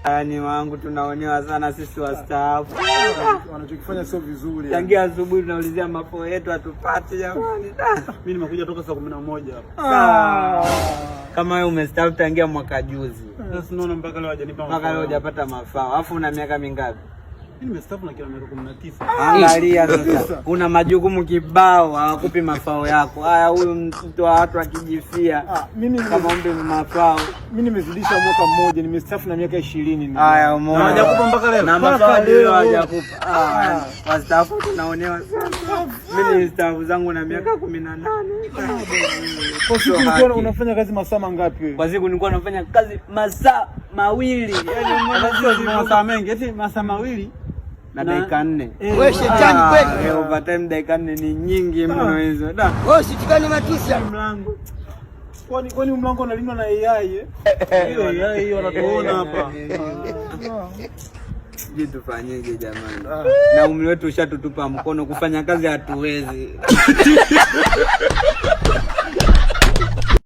Yaani wangu tunaonewa sana sisi wastaafu. Wanachokifanya sio vizuri. Tangia asubuhi tunaulizia mafao yetu hatupati jamani. Mimi nimekuja toka saa 11 hapa. Ah. Kama wewe umestaafu tangia mwaka juzi. Sasa naona mpaka leo hajanipa mafao. Mpaka leo hujapata mafao. Alafu una miaka mingapi? Mimi nimestaafu na kila miaka 19. Angalia sasa, una majukumu kibao, hawakupi mafao yako. Haya, huyu mtu wa watu akijifia mimi kama umpe mafao. Mimi nimezidisha mwaka mmoja, nimestaafu na miaka 20. Haya, umeona. Hawajakupa mpaka leo. Na mafao leo hawajakupa. Wastaafu tunaonewa sana. Mimi ni staafu zangu na miaka 18. Kwa siku ulikuwa unafanya kazi masaa mangapi wewe? Kwa siku nilikuwa nafanya kazi masaa 2. Yaani masaa mengi, eti masaa 2 na dakika 4. Wewe shetani kweli. Overtime dakika 4 ni nyingi mno hizo. Da. Wewe usitukane matusi. Mlango. Kwani mlango unalindwa na AI eh? Hiyo AI hiyo wanatuona hapa. Sijui tufanyeje jamani. Na umri wetu ushatutupa mkono, kufanya kazi hatuwezi.